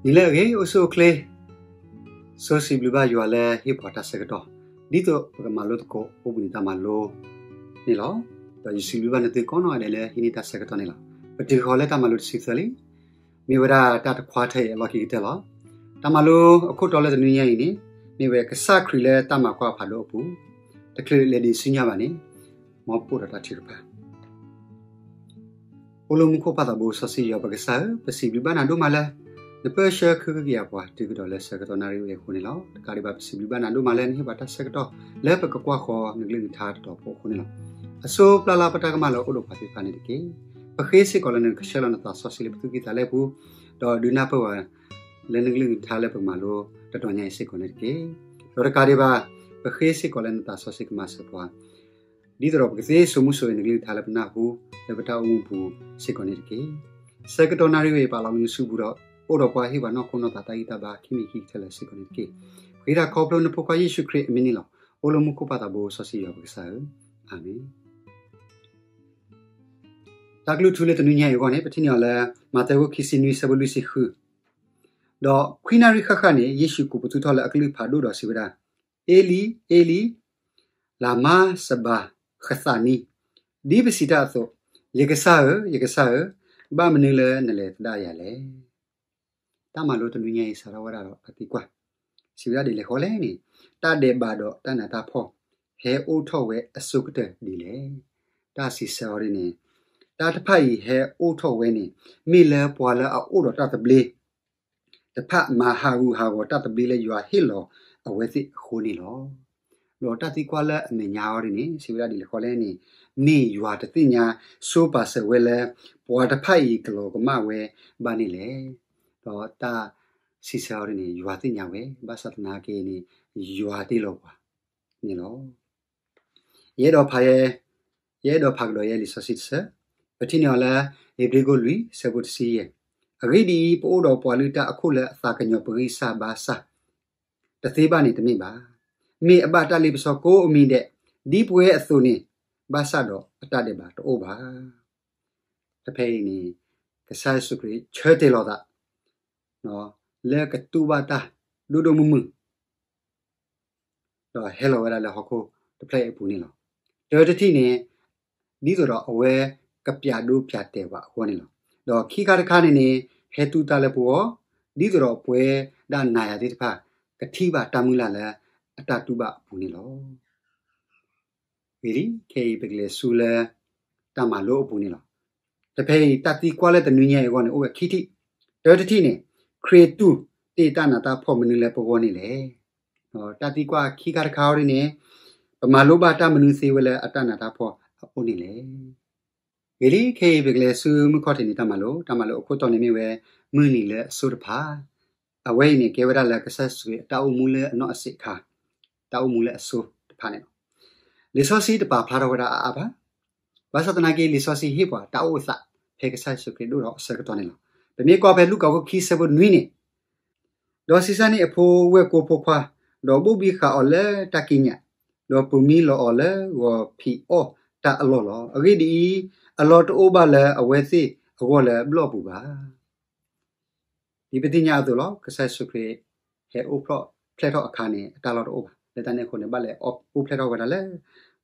နံၤလၢအဂ့ၤ အိၣ်ဆူၣ်အိၣ်ချ့, ဆိစံးဘျုးဘၣ်ယွၤလၢဟ့ၣ်ပှၤတၢ်ဆၢကတီၢ် ဒ်သိးပကမၤလိသကိးအိၣ်ဘှံးနံၤတၢ်မၤလိန့ၣ်လီၤ. ဒီးယစံးဘျုးဘၣ်နသုကိးနီၢ်ဂၤဒဲးလၢဟံးန့ၢ်တၢ်ဆၢကတီၢ်န့ၣ်လီၤ. ပတုၤဃီၤလၢတၢ်မၤလိတဆံသၢလံ, မ့ၢ်ဝဲဒၣ်တၢ်တခွါထဲအံၤအလီၢ်ခံကတၢၢ်လီၤ. တၢ်မၤလိအခိၣ်တီလၢတနွံညါအံၤန့ၣ် မ့ၢ်ဝဲကစၢ်ခရံာ်လၢတၢ်မၤကွၢ်ဖးဒိၣ်အပူၤ, တချုးလဲၤဒံးဆူညါဘၣ်န့ၣ်, မ်ပအိၣ်ဒီးတၢ်ထုကဖၣ် အိၣ်လၢမူခိၣ်ပၢ်သးဘိစီဆှံယွၤပကစၢ်ဧၢ, ပစံးဘျုးဘၣ်နၤဒိၣ်မးလၢ နပၢဆှၢခုကယၤပှၤတုၤကဒီးလၢဆၢကတီၢ်နၣ်ရံၣ်ဝဲအံၤအဃိန့ၣ်လီၤ. တကးဒံးဘၣ် ပစံးဘျုးဘၣ်နၤဒိၣ်မးလၢနဟ့ၣ်ပှၤတၢ်ဆၢကတီၢ် လၢပကကွၢ်ဃီၤနကလုၢ်နကထါတတီၤဖိအဃိန့ၣ်လီၤ. အစိပျၢ်လၢပတၢ်ကမၣ်လၢအိၣ်ဒီးပှၤသ့ၣ်တဖၣ်န့ၣ်တက့ၢ်. ပဃ့စ့ၢ်ကီးလၢနကဆှၢလီၤနသးစီဆှံလၢပသူၣ်ကံၢ်သးလဲပူၤ, ဒီးဒုးနၢ်ပၢၢ်ဝဲ လၢနကလုၢ်နကထါလၢပကမၤလိတတီၤညါအံၤစ့ၢ်ကီးန့ၣ်တက့ၢ်. ဒီးတကးဒံးဘၣ် ပဃ့စ့ၢ်ကီးလၢနသးစီဆှံကမၤစၢၤပှၤ ဒ်သိးဒီးပကသ့စိာ်မူစိာ်ဂဲၤနကလုၢ်နကထါလၢပနၢ်ဟူ လၢပတၢ်အိၣ်မူပူၤစ့ၢ်ကီးန့ၣ်တက့ၢ်. ဆၢကတီၢ်နၣ်ရံၣ်ဝဲအံၤ ပာ်လီၤနစုပူၤဒီး အိၣ်ဒီးပှၤဟ့ၣ်ပှၤနီၢ်ခိနီၢ်သးတၢ်ဂံၢ်တၢ်ဘါခံမံၤခံကတၢၢ်လၢာ်စ့ၢ်ကီးန့ၣ်တက့ၢ်. ပဃ့တၢ်ခီဖျိနဖိခွါယ့ၣ်ၡူးခရံာ်အမံၤန့ၣ်လီၤ. အိၣ်လၢမူခိၣ်ပၢ်သးဘိစီဆှံယွၤပကစၢ်ဧၢ, အၤမ့ၣ်. တၢ်ကလုၢ်ထူလၢတနွံညါအံၤအဂီၢ်န့ၣ် ပထံၣ်န့ၢ်အီၤလၢ မးသဲခိၣ်ခံဆံနွံဆၢဖိလွံၢ်ဆံဃု, ဒီးခွံနၣ်ရံၣ်ဃၣ်ဃၣ်န့ၣ် ယ့ၣ်ၡူးကိးပသူထီၣ်လၢအကလုၢ်ဖးဒိၣ်ဒီးစံးဝဲဒၣ်, အ့လံ, အ့လံ, လၤမါစဘၤဃသးနံ, ဒ်ပစံးတၢ်အသိး, ယကစၢ်ဧၢ, ယကစၢ်ဧၢ, ဘၣ်မနုၤလၢနလဲၤသဒၣ်ယၤလဲၣ်. တၢ်မၤလိတနွံညါအံၤ စးထီၣ်ဝဲဒၣ်ဒီးတၢ်သံကွၢ်, စံးဝဲဒၣ်ဒ်လဲၣ်ဃီလဲၣ်န့ၣ်, တၢ်ဒဲးဘးဒီးတၢ်နးတၢ်ဖှီၣ် ဟဲအိၣ်ထီၣ်ဝဲအဆိကတၢၢ်ဒ်လဲၣ်. တၢ်စံးဆၢအီၤဒ်န့ၣ်, တၢ်တဖၣ်အံၤဟဲအိၣ်ထီၣ်ဝဲန့ၣ် မ့ၢ်လၢပှၤလၢအအိၣ်ဒီးတၢ်သဘျ့ တဖၣ်မၤဟးဂူာ်ဟးဂီၤတၢ်သဘျ့လၢယွၤဟ့ၣ်လီၤအဝဲသ့ၣ်အဃိန့ၣ်လီၤ. ဒီးတၢ်သံကွၢ်လၢအမဲာ်ညါအီၤဒ်န့ၣ် စံးဝဲဒၣ်ဒ်လဲၣ်ဃီလဲၣ်န့ၣ်, မ့ၢ်ယွၤတသ့ၣ်ညါဆိပာ်စၢၤဝဲလၢ ပှၤတဖၣ်အံၤကလီၤကမၣ်ဝဲဘၣ်န့ၣ်လဲၣ်. ဒီးတၢ်စံးဆၢအီၤဒ်န့ၣ် ယွၤသ့ၣ်ညါဝဲ ဘၣ်ဆၣ်သနာ်က့န့ၣ် ယွၤတ့လီၤပှၤန့ၣ်လီၤ. ယအဲၣ်ဒိးဖး, ယအဲၣ်ဒိးဖးကဒီးယဲလံာ်စီဆှံတဆၢ, ပထံၣ်န့ၢ်အီၤလၢ ဧ့ၤဘြံၤခိၣ်လွံၢ် ဆၢဖိတဆံယဲၢ်, အဂ့ၢ်ဒ်အံၤ, ပအိၣ်ဒီးပှၤလုၢ်တၢ်အခိၣ်လၢအသးကညီၤပဂံၢ်စၢ်ဘါစၢ် တသ့ဘၣ်န့ၣ်တမ့ၢ်ဘၣ်. မ့ၢ်အဘၣ်တၢ်လ့ပစီကိးမံၤဒဲး ဒ်ပဝဲအသိးန့ၣ်, ဘၣ်ဆၣ်ဒီးအတၢ်ဒဲးဘးတအိၣ်ဘၣ်. တဖဲအံၤန့ၣ် ကစၢ်ယ့ၣ်ၡူးခရံာ်ဆၢတဲာ်လီၤသး လၢကတူၢ်ဘၣ်တၢ်ဒိၣ်ဒိၣ်မုၢ်မုၢ် ဒီးဟဲလီၤဝဲဒၣ်လၢဟီၣ်ခိၣ်တဖျၢၣ်အံၤအပူၤန့ၣ်လီၤ. တၢတထံၣ်န့ၣ် ဒ်သိးဒီးအဝဲကပျးဒိပျးတဲာ်ပှၤအဂီၢ်န့ၣ်လီၤ. ဒီးခံခါတခါန့ၣ်န့ၣ် ဟဲတူၢ်တၢ်လၢပဂီၢ် ဒ်သိးဒီးပဝဲဒၣ်နၤယၤသ့ၣ်တဖၣ် ကထံၣ်ဘၣ်တၢ်မုၢ်လၢ်လၢအတၢ်တူၢ်ဘၣ်အပူၤန့ၣ်လီၤ. ဂ့ၤလံ, ခဲအံၤပကလဲၤဆူလၢ တၢ်မၤလိအပူၤန့ၣ်လီၤ. တဖဲအံၤ တၢ်သံကွၢ်လၢတနွံညါအံၤအဂီၢ်န့ၣ် အိၣ်ဝဲခံထံၣ်, တၢတထံၣ်န့ၣ် ခရံာ်တူၢ်တ့ၢ်တၢ်နးတၢ်ဖှီၣ်မနုၤလၢပဂီၢ်န့ၣ်လဲၣ်. တၢ်သံကွၢ်ခံခါတခါအံၤဒ်န့ၣ် ပမၤလိဘၣ်တၢ်မနုၤသ့ဝဲလၢအတၢ်နးတၢ်ဖှီၣ်အအိၣ်န့ၣ်လဲၣ်. ဂ့ၤလံ, ခဲအံၤပကလဲၤဆူမုၢ်ခီၣ်ထံးနံၤတၢ်မၤလိ, တၢ်မၤလိအခိၣ်တီန့ၣ်မ့ၢ်ဝဲ မုၢ်နံၤလၢအဆိတဖၣ် အဝဲအံၤန့ၣ် ကဲဝဲဒၣ်လၢကစၢ်ယ့ၣ်ၡူးခရံာ်အတၢ်အိၣ်မူလၢအနီၢ်အစံးအခါ, တၢ်အိၣ်မူလၢအဆိတဖၣ်န့ၣ်လီၤ. လံာ်စီဆှံတပာ်ဖျါထီၣ်ဝဲဒၣ်အါအါဘၣ်. ဘၣ်ဆၣ်သနာ်က့ လံာ်စီဆှံဟ့ၣ်ပှၤတၢ်အိၣ်အသး ဖဲကစၢ်ယ့ၣ်ၡူးခရံာ်ဒိၣ်ထီၣ်အဆၢကတီၢ်န့ၣ်လီၤ. ပမ့ၢ်ကွၢ်ဖဲလူၤကၣ်ခိၣ်ခံဆၢဖိနွံန့ၣ်, ဒီးဆံးစၢ်န့ၢ်အဖိဝဲၢ်ကိဖိခွါ, ဒီးဘိၣ်ဘံဃာ်အီၤလၢတၢ်ကံးညာ်, ဒီးပူၤမံလီၤအီၤလၢဂီၤဖံးအီၣ်တၢ်အလီၢ်လီၤ. အဂ့ၢ်ဒ်အံၤ, အလီၢ်တအိၣ်ဘၣ်လၢအဝဲသ့ၣ်အဂီၢ်လၢဘျီၣ်အပူၤဘၣ်. ဒ်ပသ့ၣ်ညါအသိးလီၤ, ကစၢ်ယ့ၣ်ၡူးခရံာ်ဟဲအိၣ်ဖျဲၣ်ထီၣ်အခါန့ၣ် အတၢ်လီၢ်တအိၣ်ဘၣ်. လၢတၢ်န့ၣ်အဃိန့ၣ် ဘၣ်လဲၤအိၣ်ဖျဲၣ်ထီၣ်ဝဲဒၣ်လၢ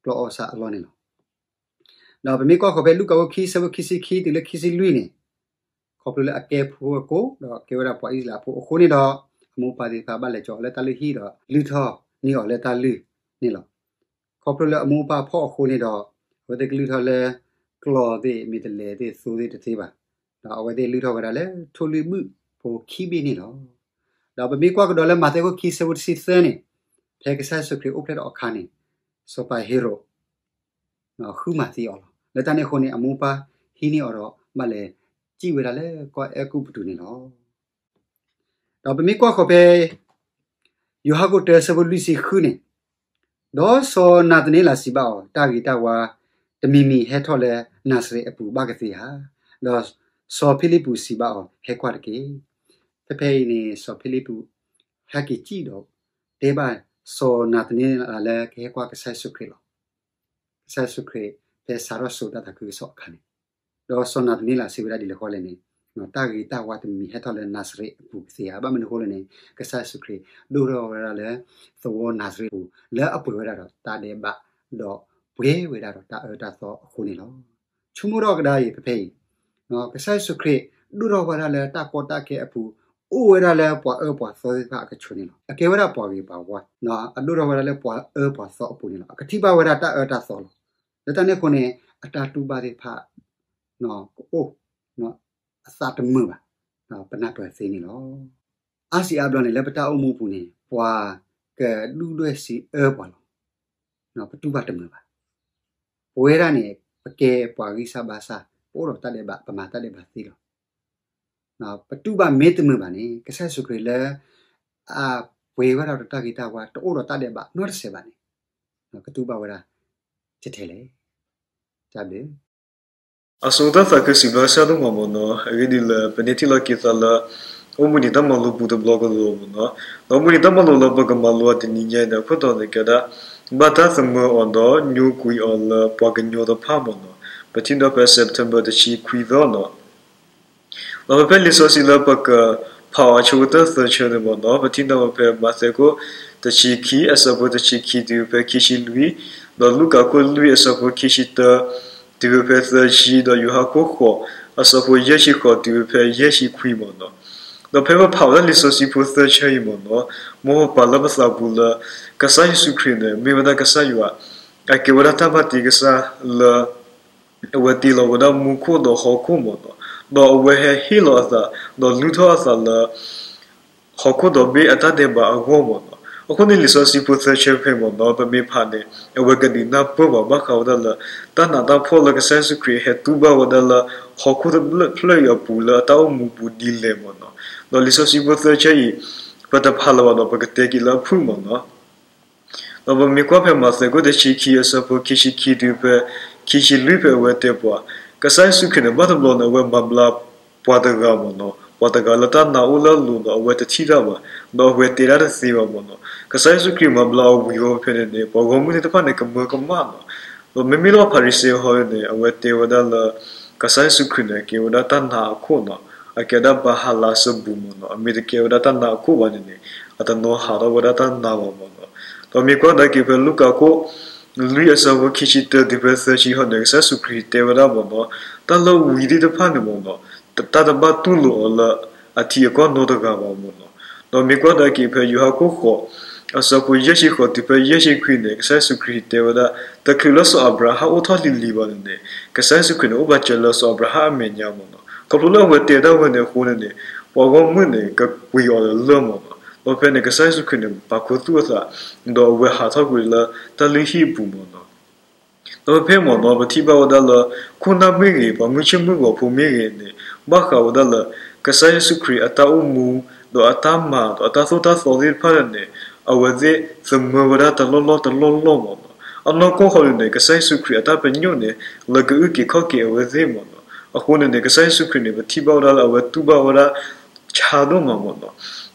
ကျီၢ်အီၣ်ဆၣ်အလီၢ်န့ၣ်လီၤ. ဒီးပမ့ၢ်ကွၢ်ဃီၤဖဲလူၤကၣ်ခိၣ်ခံဆၢဖိခံဆံခံတုၤလၢခံဆံလွံၢ်န့ၣ်, ခီဖျိလၢအကဲဖိအကိၣ် ဒီးကဲဝဲဒၣ်ပှၤအံၣ်စရ့လးဖိအဃိန့ၣ်ဒီး, အမိၢ်အပၢ်သ့ၣ်တဖၣ်ဘၣ်လဲၤကၠီၤအီၤလၢတၢ်လုၢ်ဟံၣ်ဒီးလုၢ်ထီၣ်န့ၢ်အီၤလၢတၢ်လုၢ်န့ၣ်လီၤ. ခီဖျိလၢအမိၢ်အပၢ်ဖီၣ်အဃိန့ၣ်ဒီး, အဝဲသ့ၣ်ကလုၢ်ထီၣ်လၢကျီၢ်သ့ၣ် မ့ၢ်တလဲၤသ့ၣ်သိသ့ၣ်တသ့ဘၣ်. ဒီးအဝဲသ့ၣ်လုၢ်ထီၣ်ဝဲဒၣ်လၢထိၣ်လွံၢ်ဘုၣ်ဖိခံဘ့ၣ်န့ၣ်လီၤ. ဒီးပမ့ၢ်ကွၢ်ကဒီးလၢမးသဲခိၣ်ခံဆၢဖိတဆံသၢန့ၣ်, ဖဲကစၢ်ယ့ၣ်ၡူးခရံာ်အိၣ်ဖျဲၣ်ထီၣ်အခါန့ၣ်, စီၤပၤဟ့ၤရိာ် ဃုမၤသံအီၤလီၤ. လၢတၢ်န့ၣ်အဃိန့ၣ် အမိၢ်အပၢ်ဟံးန့ၢ်အီၤဒီး ဘၣ်လဲၤစံၣ်ဝဲဒၣ်လၢကီၢ်အဲၤကူပတူးန့ၣ်လီၤ. ဒီးပမ့ၢ်ကွၢ်ဃီၤဖဲ ယိၤဟၣ်ခိၣ်တၢဆၢဖိလွံၢ်ဆံဃုန့ၣ်, ဒီးစီၤနၤသနဲလးစံးဘၣ်အီၤ, တၢ်ဂ့ၤတၢ်ဝါ တမံၤမံၤဟဲထီၣ်လၢနၤစရ့းအပူၤဘၣ်ကသ့ဧါ. ဒီးစီၤဖံလံးပူးစံးဘၣ်အီၤ, ဟဲကွၢ်တက့ၢ်. ဖဲဖဲအံၤန့ၣ် စီၤဖံလံးပူး ဟဲက့ၤစံၣ်ဒီး တဲဘၣ်စီၤနၤသနဲလးလၢကဟဲကွၢ်ကစၢ်ယ့ၣ်ၡူးခရံာ်လီၤ. ကစၢ်ယ့ၣ်ၡူးခရံာ် ဖဲစးထီၣ်စိာ်တၢ်သးခုကစီၣ်အခါန့ၣ်, ဒီးစီၤနၤသနဲလးစံးဝဲဒၣ်ဒ်လဲၣ်ဃီလဲၣ်န့ၣ်, တၢ်ဂ့ၤတၢ်ဝါတမံၤဟဲထီၣ်လၢနၤစရ့းအပူၤကသ့ဧါ. ဘၣ်မနုၤအဃိလဲၣ်န့ၣ် ကစၢ်ယ့ၣ်ၡူးခရံာ်ဒိၣ်ထီၣ်ဝဲဒၣ်လၢ သဝီနၤစရ့းအပူၤ လၢအပှဲၤဝဲဒၣ်ဒီးတၢ်ဒဲးဘး ဒီးပှဲၤဝဲဒၣ်ဒီးတၢ်အၢတၢ်သီအဃိန့ၣ်လီၤ. ဆိကမိၣ်ထီၣ်ကဒါအံၤဖဲဖဲအံၤ, ကစၢ်ယ့ၣ်ၡူးခရံာ်ဒိၣ်ထီၣ်ဝဲဒၣ်လၢတၢ်ကီတၢ်ခဲအပူၤ, အိၣ်ဝဲဒၣ်လၢပှၤအၢပှၤသီသ့ၣ်တဖၣ်အကဆူးန့ၣ်လီၤ. အကဲဝဲဒၣ်ပှၤဂ့ၤပှၤဝါ, အဒိၣ်ထီၣ်ဝဲဒၣ်လၢပှၤအၢပှၤသီအပူၤန့ၣ်လီၤ. အကထံၣ်ဘၣ်ဝဲဒၣ်တၢ်အၢတၢ်သီလီၤ. လၢတၢ်န့ၣ်အဃိန့ၣ် အတၢ်တူၢ်ဘၣ်သ့ၣ်တဖၣ် ကအိၣ် အသးတမုာ်ဘၣ်, ပနၢ်ပၢၢ်သ့န့ၣ်လီၤ. အါစံးအါဘျီန့ၣ် လၢပတၢ်အိၣ်မူပူၤန့ၣ် ပှၤကဒုၣ်ဒွဲၣ်စံးအၢပှၤလီၤ. ပတူၢ်ဘၣ်တမုာ်ဘၣ်. ပဝဲဒၣ်န့ၣ် ပကဲပှၤဂံၢ်စၢ်ဘါစၢ်, ပအိၣ်ဒီးတၢ်ဒဲးဘး, ပမၤတၢ်ဒဲးဘးသ့လီၤ. ပတူၢ်ဘၣ်မ့ၢ်တမုာ်ဘၣ်န့ၣ် ကစၢ်ယ့ၣ်ၡူးခရံာ်လၢ အပှဲၤဝဲဒၣ်ဒီးတၢ်ဂ့ၤတၢ်ဝါ တအိၣ်ဒီးတၢ်ဒဲးဘးနီတစဲးဘၣ်န့ၣ် ကတူၢ်ဘၣ်ဝဲဒၣ် ကထဲလဲၣ်. တၢ်ဘျုး အဆိကတၢၢ်သးခုစံးဘျုးကစၢ်ဒိၣ်မးမ့ၢ်နီၤ, အဂ့ၢ်ဒ်အံၤလၢ ပန့ၢ်ထံၣ်လိာ်က့ၤသးလၢ အိၣ်မူဒံးတၢ်မၤလိပူၤတဘျီကဒီးမ့ၢ်နီၤ, ဒီးအိၣ်မူဒံးတၢ်မၤလိလၢပကမၤလိအီၤတနံၤညါအံၤန့ၣ် အခိၣ်တီန့ၣ်ကဲဒၣ် ဘၣ်တၢ်သမၢအီၤဒီးညိကွံာ်အီၤလၢပှၤကညီတဖၣ်မ့ၢ်နီၤ, ပထံၣ်ဒီးဖဲ September တဆံခွံသီနီၤ ဒီးဖဲလံာ်စီဆှံလၢပကဖးအီၤအဆိကတၢၢ်သၢဆၢန့ၣ်မ့ၢ်နီၤ, ပထံၣ်ဒီးဖဲမးသဲခိၣ်တဆံခံ အဆၢဖိတဆံခံတုၤဖဲခံဆံလွံၢ်, ဒီးလူၤကၣ်ခိၣ်လွံၢ်အဆၢဖိခံဆံတၢ တုၤဖဲသၢဆံ, ဒီးယိၤဟၣ်ခိၣ်ဃိး အဆၢဖိယဲၢ်ဆံဃိးတုၤဖဲယဲၢ်ဆံခွံမ့ၢ်နီၤ. ဒီးဖဲပဖးဝဲဒၣ်လံာ်စီဆှံဖိသၢဆၢအံၤမ့ၢ်နီၤ, မ်ပပာ်လၢပသးပူၤလၢ ကစၢ်ယ့ၣ်ၡူးခရံာ်န့ၣ် မ့ၢ်ဝဲဒၣ်ကစၢ်ယွၤ, အကဲဝဲဒၣ်တၢ်ဘၣ်တ့ကစၢ်လၢ အဝဲတ့လီၤဝဲဒၣ်မူခိၣ်ဒီးဟီၣ်ခိၣ်မ့ၢ်နီၤ, ဒီးအဝဲဟဲဟ့ၣ်လီၤအသး ဒီးလုၢ်ထီၣ်အသးလၢ ဟီၣ်ခိၣ်ဒီးမ့ၢ်အတၢ်ဒဲးဘးအဂီၢ်မ့ၢ်နီၤ. အဃိန့ၣ်လံာ်စီဆှံဖိသၢဆၢဖဲမ့ၢ်နီၤ, ပမ့ၢ်ဖးန့ၣ် အဝဲကဒုးနၢ်ပၢၢ်ပှၤဘၣ်ဃးဝဲဒၣ်လၢ တၢ်နးတၢ်ဖှီၣ်လၢကစၢ်ယ့ၣ်ၡူးခရံာ်ဟဲတူၢ်ဘၣ်ဝဲဒၣ်လၢ ဟီၣ်ခိၣ်တဖျၢၣ်အံၤအပူၤလၢအတၢ်အိၣ်မူပူၤဒ်လဲၣ်မ့ၢ်နီၤ. ဒီးလံာ်စီဆှံဖိသၢဆၢအံၤ ပတဖးလၢၤဘၣ်ဒီး ပကတဲက့ၤလၢအဖုၣ်မ့ၢ်နီၤ. ဒီးပမ့ၢ်ကွၢ်ဖဲမးသဲခိၣ်တဆံခံအဆၢဖိခံဆံခံတုၤဖဲ ခံဆံလွံၢ်ဖဲအဝဲတဲပှၤ, ကစၢ်ယ့ၣ်ၡူးခရံာ်န့ၣ် ဘၣ်တဘျီန့ၣ် အဝဲမၤဘျါပှၤတဂၤမ့ၢ်နီၤ, ပှၤတဂၤလၢတၢ်နာ်အိၣ်လၢအလိၤဒီးအဝဲတထံၣ်တၢ်ဘၣ်, ဒီးအဝဲတဲဒၣ်တသ့ဘၣ်မ့ၢ်နီၤ. ကစၢ်ယ့ၣ်ၡူးခရံာ်မၤဘျါအီၤဝံၤအီၤဖဲန့ၣ်န့ၣ် ပှၤဂီၢ်မုၢ်သ့ၣ်တဖၣ်န့ၣ် ကမၢကမၣ်နီၤ. ဒီးမ့မ့ၢ်လၢဖၤရံၤၡဲဟီန့ၣ် အဝဲတဲဝဲဒၣ်လၢ ကစၢ်ယ့ၣ်ၡူးခရံာ်န့ၣ် ကဲဝဲဒၣ်တၢ်နာ်အခိၣ်နီၤ, အကဲဝဲဒၣ်ဘၤဟၤလးစဘူၤမ့ၢ်နီၤ, အမ့ၢ်တကဲဝဲဒၣ်တၢ်နာ်အခိၣ်ဘၣ်န့ၣ်န့ၣ် အတနီၤဟးထီၣ်ဝဲဒၣ်တၢ်နာ်ဘၣ်မ့ၢ်နီၤ. ဒီးမ့ၢ်ကွၢ်ကဒါက့ၤဖဲလူၤကၣ်ခိၣ် လွံၢ်အဆၢဖိခံဆံတၢတုၤဖဲသၢဆံဟီန့ၣ် ကစၢ်ယ့ၣ်ၡူးခရံာ်တဲဝဲဒၣ်မ့ၢ်နီၤ, တၢ်လၢဝံၤသ့ၣ်တဖၣ်န့ၣ်မ့ၢ်နီၤ, တၢ်တဘၣ်တူၢ်လိာ်အီၤလၢအထံအကီၢ်နီတဂၤဘၣ်မ့ၢ်နီၤ. ဒီးမ့ၢ်ကွၢ်ကဒါက့ၤဖဲယိၤဟၣ်ခိၣ်ဃိး အဆၢဖိယဲၢ်ဆံဃိးတုၤဖဲယဲၢ်ဆံခွံန့ၣ် ကစၢ်ယ့ၣ်ၡူးခရံာ်တဲဝဲဒၣ် တချုးလၢစီၤအၤဘြၤဟၣ်အိၣ်ထီၣ်လံၤလံၤဘၣ်န့ၣ်န့ၣ် ကစၢ်ယ့ၣ်ၡူးခရံာ်န့ၣ် အိၣ်ဘၣ်စၢၤလၢစီၤအၤဘြၤဟၣ်အမဲာ်ညါမ့ၢ်နီၤ. ခီဖျိလၢအဝဲတဲဒၣ်ဝဲန့ၣ်အဃိန့ၣ်န့ၣ် ပှၤဂီၢ်မုၢ်န့ၣ် ကကွံာ်အီၤလၢလၢၢ်မ့ၢ်နီၤ. ဒီးဖဲန့ၣ် ကစၢ်ယ့ၣ်ၡူးခရံာ်န့ၣ် ပာ်ခူသူၣ်အသး ဒီးအဝဲဟးထီၣ်ကွံာ်လၢတၢ်လုၢ်ဟံၣ်အပူၤမ့ၢ်နီၤ. ဒီးဖဲမ့ၢ်နီၤ ပထံၣ်ဘၣ်ဝဲဒၣ်လၢ ခိၣ်နၢ်မ့ၢ်ဂ့ၤ ပှၤမုၢ်ဆ့ၣ်မုၢ်ဂီၤဖိမ့ၢ်ဂ့ၤန့ၣ် ဘၣ်ဃးဝဲဒၣ်လၢ ကစၢ်ယ့ၣ်ၡူးခရံာ်အတၢ်အိၣ်မူ ဒီးအတၢ်မၤဒီးအတၢ်သိၣ်တၢ်သီသ့ၣ်တဖၣ်န့ၣ် အဝဲသ့ၣ်သမၢဝဲဒၣ်တလီၢ်လီၢ်တလီၢ်လီၢ်မ့ၢ်နီၤ. အနီၢ်ကီၢ်ဃီန့ၣ်န့ၣ် ကစၢ်ယ့ၣ်ၡူးခရံာ်အတၢ်ပညိၣ်န့ၣ် လၢကအုၣ်က့ၤခီၣ်က့ၤအဝဲသ့ၣ်မ့ၢ်နီၤ. အဃိန့ၣ်န့ၣ် ကစၢ်ယ့ၣ်ၡူးခရံာ်န့ၣ် ပထံၣ်ဘၣ်ဝဲဒၣ်လၢအဝဲတူၢ်ဘၣ်ဝဲဒၣ် ဆါဒိၣ်မးမ့ၢ်နီၤ.